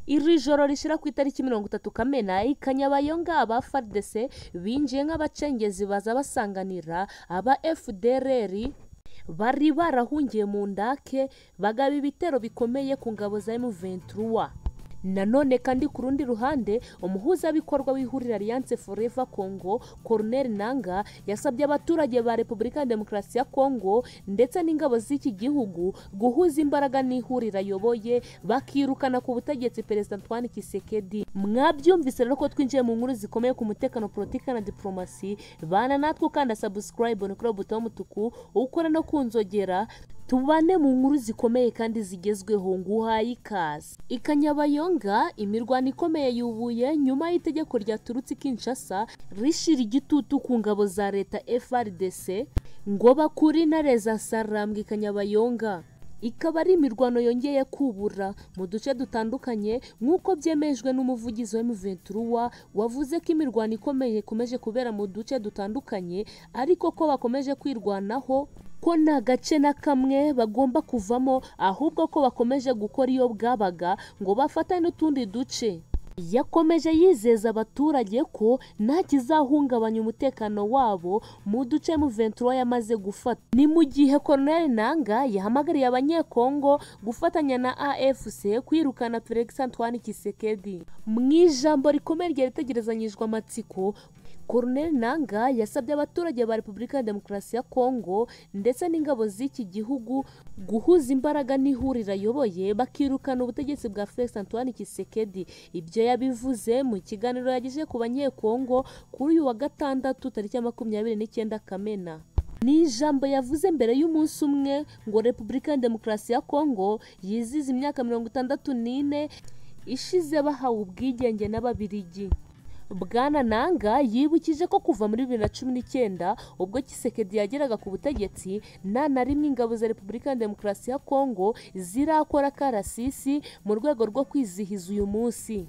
Iri joro rishira ku itariki 30 Kamena, i Kanyabayonga aba FARDC binjiye nk'abacengezi baza basanganira aba FDLR bari barahungiye mu ndake, bagaba ibitero bikomeye ku ngabo za M23. Nanone kandi ku rundi ruhande, umuhuzabikorwa w'ihuriro Alliance Forever Congo, Corneille Nangaa, yasabye abaturage ba Repubulika ya Demokarasi ya Congo ndetse n'ingabo z'iki gihugu guhuza imbaraga n'ihuriro ayoboye, bakirukana ku butegetsi Perezida Antoine Tshisekedi. Mwabyumvise rero ko twinjiye mu nkuru zikomeye ku mutekano, politiki na diplomasi. Bana natwe ukanda subscribe no kuri buto y'umutuku, ukora no kunzogera, tubane mu nkuru zikomeye kandi zigezweho. Nguhaye ikaze. I Kanyabayonga imirwano ikomeye yubuye nyuma y'itegeko ryaturutse i Kinshasa rishira igitutu ku ngabo za leta FARDC ngo bakure intare za Sarambwe i Kanyabayonga. Ikaba ari imirwano yongeye kubura mu duce dutandukanye nk'uko byemejwe n'umuvugizi wa M23, wavuze ko imirwano ikomeye ikomeje kubera mu duce dutandukanye, ariko ko bakomeje kwirwanaho, ko nta gace na kamwe bagomba kuvamo, ahubwo ko bakomeje gukora iyo bwabaga ngo bafatane n'utundi duce. Yakomeje yizeza abaturage ko nta kizahungabanya umutekano wabo mu duce M23 yamaze gufata. Ni mu gihe Corneille Nangaa yahamagariye abanyekongo gufatanya na AFC kwirukana Felix Antoine Tshisekedi. Mu ijambo rikomeye ryari ritegerezanyijwe amatsiko, Corneille Nangaa yasabye abaturage ba Repubulika ya Demokarasi ya Congo ndetse n'ingabo z'iki gihugu guhuza imbaraga n'ihuriro ayoboye, bakirukana ubutegetsi bwa Felix Antoine Tshisekedi. Ibyo yabivuze mu kiganiro yagejeje ku banyekongo kuri uyu wa gatandatu tariki 29 Kamena. Ni ijambo yavuze mbere y'umunsi umwe ngo Repubulika ya Demokarasi ya Congo yizize imyaka 64 ishize bahawe ubwigenge n'Ababirigi. Bwana Nangaa yibukije ko kuva muri 2019 ubwo Tshisekedi yageraga ku butegetsi, nta na rimwe ingabo za Repubulika ya Demokarasi ya Congo zirakora karasisi mu rwego rwo kwizihiza uyu munsi.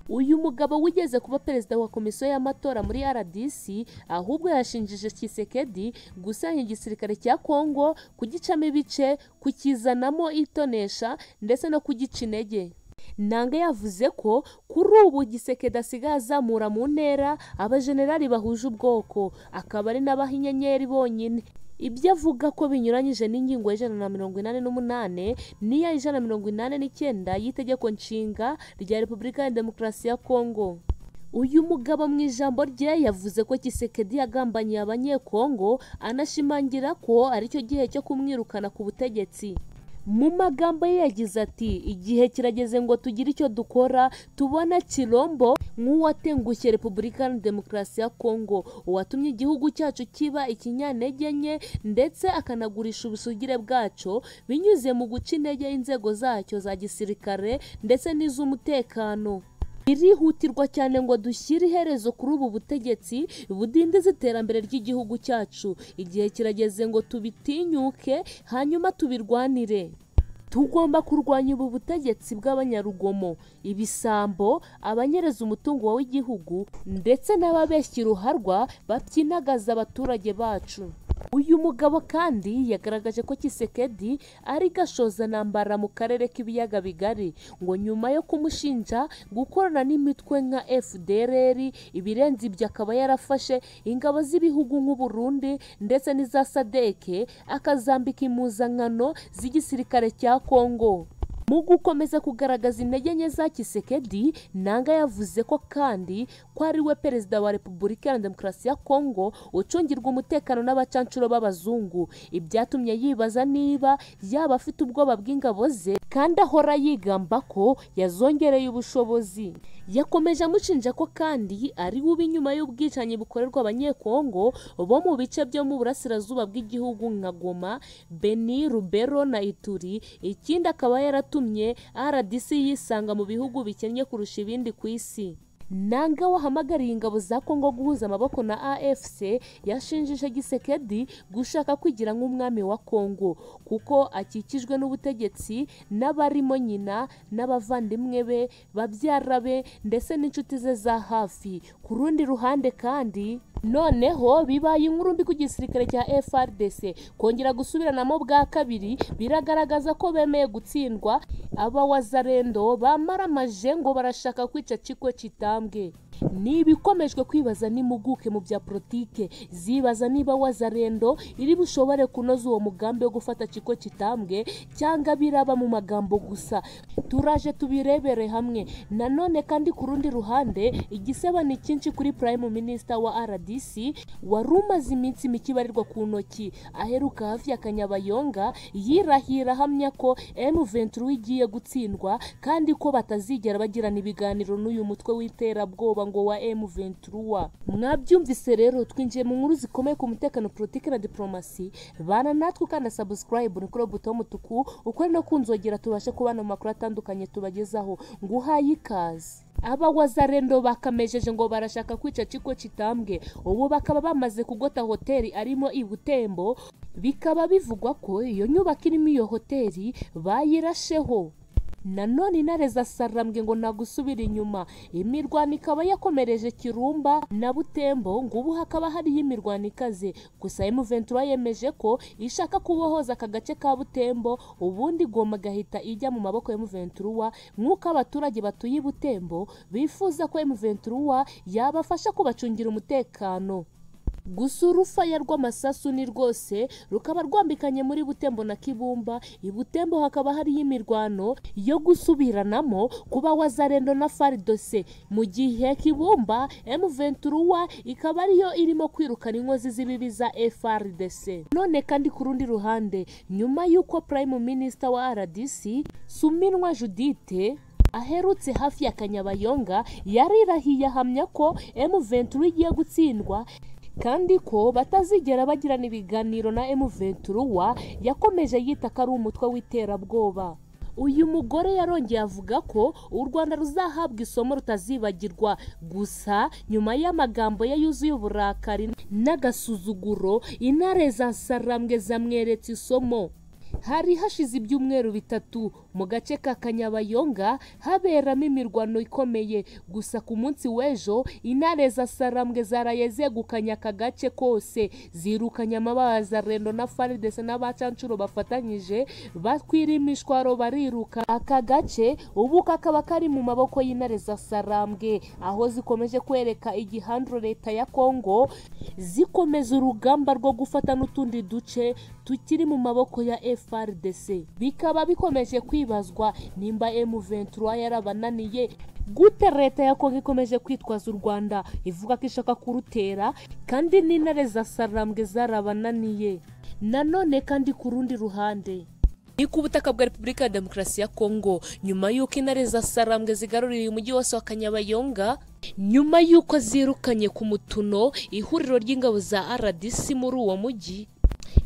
Uyu mugabo wigeze kuba perezida wa komisiyo y'amatora muri RDC, ahubwo yashinjije Tshisekedi gusenya igisirikare cya Congo, kugicamo ibice, kukizanamo itonesha ndetse no kugica intege. Nangaa yavuze ko kuri ubu Tshisekedi asigaye azamura mu ntera abajenerali bahuje ubwoko, akaba ari n'abaha inyenyeri bonyine. Ibyo avuga ko binyuranyije n'ingingo ya 188 n'iya 189 y'itegeko nshinga rya Repubulika ya Demokarasi ya Congo. Uyu mugabo mu ijambo rye yavuze ko Tshisekedi yagambaniye abanyekongo, anashimangira ko aricyo gihe cyo kumwirukana ku butegetsi. Mu magambo ye yagize ati: "Igihe kirageze ngo tugire icyo dukora, tubona Chilombo nk'uwatengushye Repubulika ya Demokarasi ya Congo, uwatumye igihugu cyacu kiba ikinyantege nke ndetse akanagurisha ubusugire bwacyo binyuze mu guca intege inzego zacyo za gisirikare ndetse n'iz'umutekano. Birihutirwa cyane ngo dushyire iherezo kuri ubu butegetsi budindiza iterambere ry'igihugu cyacu. Igihe kirageze ngo tubitinyuke hanyuma tubirwanire. Tugomba kurwanya ubu butegetsi bw'abanyarugomo, ibisambo, abanyereza umutungo w'igihugu ndetse n'ababeshya uruharwa babyinagaza abaturage bacu." Uyu mugabo kandi yagaragaje ko Tshisekedi ari gashozantambara mu karere k'ibiyaga bigari, ngo nyuma yo kumushinja gukorana n'imitwe nka FDLR, ibirenze ibyo akaba yarafashe ingabo z'ibihugu nk'u Burundi ndetse n'iza SADC akazambika impuzankano z'igisirikare cya Congo. Mu gukomeza kugaragaza intege nke za Tshisekedi, Nangaa yavuze ko kandi ko ari we perezida wa Repubulika ya Demokarasi ya Congo ucungirwa umutekano n'abacancuro b'abazungu, ibyatumye yibaza niba yaba afite ubwoba bw'ingabo ze kandi ahora yigamba ko yazongereye ubushobozi. Yakomeje amushinja ko kandi ari we uba inyuma y'ubwicanyi bukorerwa abanyekongo bo mu bice byo mu burasirazuba bw'igihugu nka Goma, Beni, Lubero na Ituri, ikindi akaba yaratumye RDC yisanga mu bihugu bikennye kurusha ibindi ku isi. Nangaa wahamagariye ingabo za Congo guhuza amaboko na AFC, yashinjije Tshisekedi gushaka kwigira nk'umwami wa Congo kuko akikijwe n'ubutegetsi n'abarimo nyina n'abavandimwe be, babyara be ndetse n'inshuti ze za hafi. Ku rundi ruhande kandi, Noneho bibaye inkuru mbi ku gisirikare cya FARDC kongera gusubiranamo bwa kabiri, biragaragaza ko bemeye gutsindwa. Aba Wazalendo bamaramaje ngo barashaka kwica Chikwe Chitambwe. Ni ibikomejwe kwibaza n'impuguke mu bya politike zibaza niba Wazalendo iri bushobore kunoza uwo mugambi wo gufata Chikwe Chitambwe cyangwa biraba mu magambo gusa. Turaje tubirebere hamwe. Nanone kandi ku rundi ruhande, igisebo ni cyinshi kuri Prime Minister wa RDC wari umaze iminsi mike ibarirwa ku ntoki, aheruka hafi ya Kanyabayonga yirahira ahamya ko M23 igiye gutsindwa kandi ko batazigera bagirana ibiganiro n'uyu mutwe w'iterabwoba ngo wa M23. Mwabyumvise rero, twinjiye mu nkuru zikomeye ku mutekano, politiki na diplomasi. Bana natwe ukanda subscribe ni kuri buto y'umutuku, ukore no kunzogera tubashe kubana mu makuru atandukanye tubagezaho. Nguhaye ikaze. Aba Wazalendo bakamejeje ngo barashaka kwica Chikwe Chitambwe, ubu bakaba bamaze kugota hoteli arimo i Butembo, bikaba bivugwa ko iyo nyubako irimo iyo hoteli bayirasheho. Nanone intare za Sarambwe ngo nagusubira inyuma, imirwano ikaba yakomereje Kirumba na Butembo, ngo ubu hakaba hariyo imirwano ikaze. Gusa M23 yemeje ko ishaka kubohoza aka gace ka Butembo, ubundi Goma gahita ijya mu maboko ya M23, nk'uko abaturage batuye i Butembo bifuza ko M23 yabafasha kubacungira umutekano. Gusa urufaya rw'amasasu ni rwose rukaba rwambikanye muri Butembo na Kibumba. I Butembo hakaba hariyo imirwano yo gusubiranamo kuba Wazalendo na FARDC, mu gihe Kibumba M23 ikaba ariyo irimo kwirukana inkozi z'ibibi za FARDC. None kandi ku rundi ruhande, nyuma y'uko Prime Minister wa RDC Suminwa Judith aherutse hafi ya Kanyabayonga yarirahiye ahamya ko M23 igiye gutsindwa kandi ko batazigera bagirana ibiganiro na M23, yakomeje yita ko ari umutwe w'iterabwoba. Uyu mugore yarongeye avuga ko u Rwanda ruzahabwa isomo rutazibagirwa. Gusa nyuma y'amagambo ye yuzuye uburakari n'agasuzuguro, intare za Sarambwe zamweretse isomo. Hari hashize ibyumweru bitatu mu gace ka Kanyabayonga haberamo imirwano ikomeye. Gusa ku munsi w'ejo intare za Sarambwe zaraye zegukanye aka gace kose, zirukanye Abazalendo na FARDC n'abacancuro bafatanyije, bakwira imishwaro bariruka. Aka gace ubu kakaba kari mu maboko y'intare za Sarambwe, aho zikomeje kwereka igihanduro leta ya Kongo, zikomeza urugamba rwo gufata n'utundi duce tukiri mu maboko ya FARDC. Bikaba bikomeje kwibazwa nimba M23 yarabananiye gute leta ya Kongo ikomeje kwitwaza u Rwanda ivuga ko ishaka kurutera kandi n'intare za Sarambwe zarabananiye. Nanone kandi ku rundi ruhande, ni ku butaka bwa Repubulika ya Demokarasi ya Kongo, nyuma y'uko intare za Sarambwe zigaruriye umujyi wose wa Kanyabayonga, nyuma y'uko zirukanye ku mutuno ihuriro ry'ingabo za RDC muri uwo mujyi,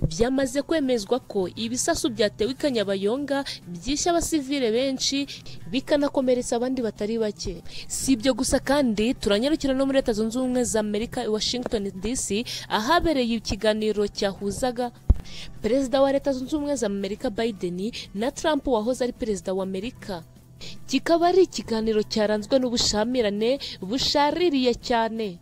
byamaze kwemezwa ko ibisasu byatewe i Kanyabayonga byishe abasivile benshi bikanakomeretsa abandi batari bake. Si ibyo gusa kandi, turanyarukira no muri Leta Zunze Ubumwe za Amerika i Washington DC, ahabereye ikiganiro cyahuzaga Perezida wa Leta Zunze Ubumwe za Amerika Biden na Trump wahoze ari Perezida wa Amerika. Kikaba ari ikiganiro cyaranzwe n'ubushamirane bushaririye cyane.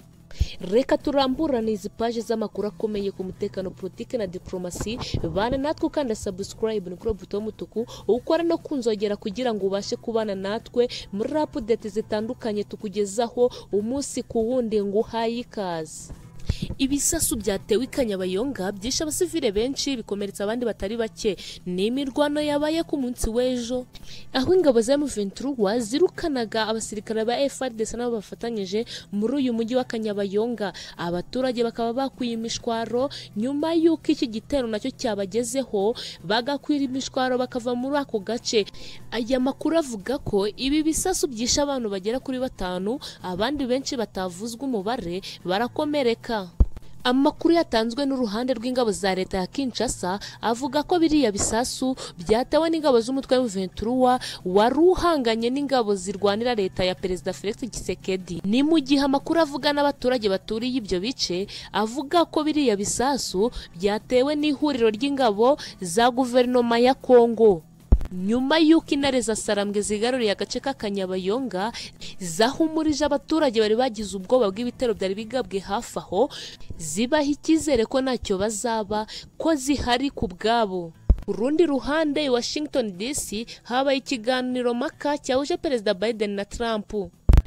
Reka turamburane izi paje z'amakuru akomeye ku mutekano, politiki na diplomasi. Bana natwe ukanda subscribe ni kuri buto y'umutuku, ukora no kunzogera kugira ngo ubashe kubana natwe muri update zitandukanye tukugezaho umunsi ku wundi. Nguhaye ikaze. Ibisasu byatewe i Kanyabayonga byishe abasivile benshi bikomeretsa abandi batari bake. Ni imirwano yabaye ku munsi w'ejo, aho ingabo za M23 zirukanaga abasirikare ba FARDC nabo bafatanyije muri uyu mujyi wa Kanyabayonga. Abaturage bakaba bakwiye imishwaro nyuma y'uko iki gitero nacyo cyabagezeho, bagakwira imishwaro bakava muri ako gace. Aya makuru avuga ko ibi bisasu byishe abantu bagera kuri 5, abandi benshi batavuzwe umubare barakomereka. Amakuru yatanzwe n'uruhande rw'ingabo za leta ya Kinshasa avuga ko biriya bisasu byatewe n'ingabo z'umutwe wa M23 wari uhanganye n'ingabo zirwanira leta ya Perezida Felix Tshisekedi. Ni mu gihe amakuru avuga n'abaturage baturiye ibyo bice avuga ko biriya bisasu byatewe n'ihuriro ry'ingabo za guverinoma ya Kongo. Nyuma y'uko intare za Sarambwe zigaruriye agace k'Akanyabayonga, zahumurije abaturage bari bagize ubwoba bw'ibitero byari bigabwe hafi aho, zibaha icyizere ko ntacyo bazaba, ko zihari ku bwabo. Ku rundi ruhande, i Washington DC habaye ikiganiro mpaka cyahuje Perezida Biden na Trump.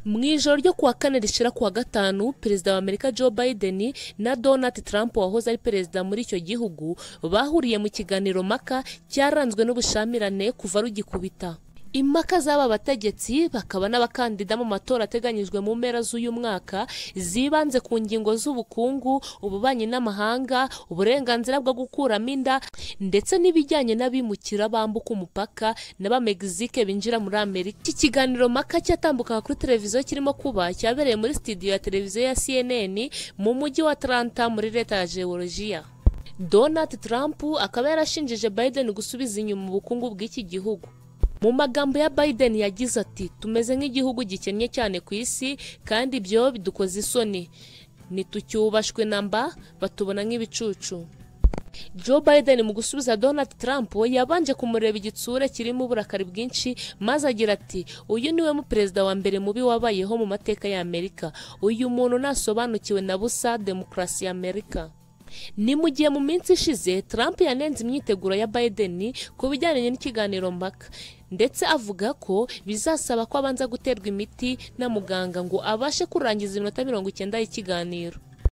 Mu ijoro ryo kuwa kane rishira kuwa gatanu, Perezida wa Amerika Joe Biden na Donald Trump wahoze ari perezida muri icyo gihugu bahuriye mu kiganiro mpaka cyaranzwe n'ubushamirane kuva rugikubita. Impaka z'aba bategetsi bakaba n'abakandida mu matora ateganyijwe mu mpera z'uyu mwaka zibanze ku ngingo z'ubukungu, ububanyi n'amahanga, uburenganzira bwo gukuramo inda ndetse n'ibijyanye n'abimukira bambuka umupaka n'Abamegizike binjira muri Amerika. Iki kiganiro mpaka cyatambukaga kuri televiziyo kirimo kuba cyabereye muri studio ya televiziyo ya CNN mu mujyi wa Atlanta muri leta ya Georgia. Donald Trump akaba yarashinjije Biden gusubiza inyuma ubukungu bw'iki gihugu. Mu magambo ya Biden yagize ati: "Tumeze nk'igihugu gikennye cyane ku isi kandi ibyo bidukoza isoni, ntitucyubashwe na mba, batubona nk'ibicucu." Joe Biden mu gusubiza Donald Trump yabanje kumureba igitsure kirimo uburakari bwinshi, maze agira ati: "Uyu niwe mu perezida wa mbere mubi wabayeho mu mateka ya Amerika. Uyu muntu ntasobanukiwe na busa demokarasi ya Amerika." Ni mu gihe mu minsi ishize Trump yanenze imyiteguro ya Biden ku bijyanye n'ikiganiro mpaka, ndetse avuga ko bizasaba ko abanza guterwa imiti na muganga ngo abashe kurangiza iminota 90 y'ikiganiro.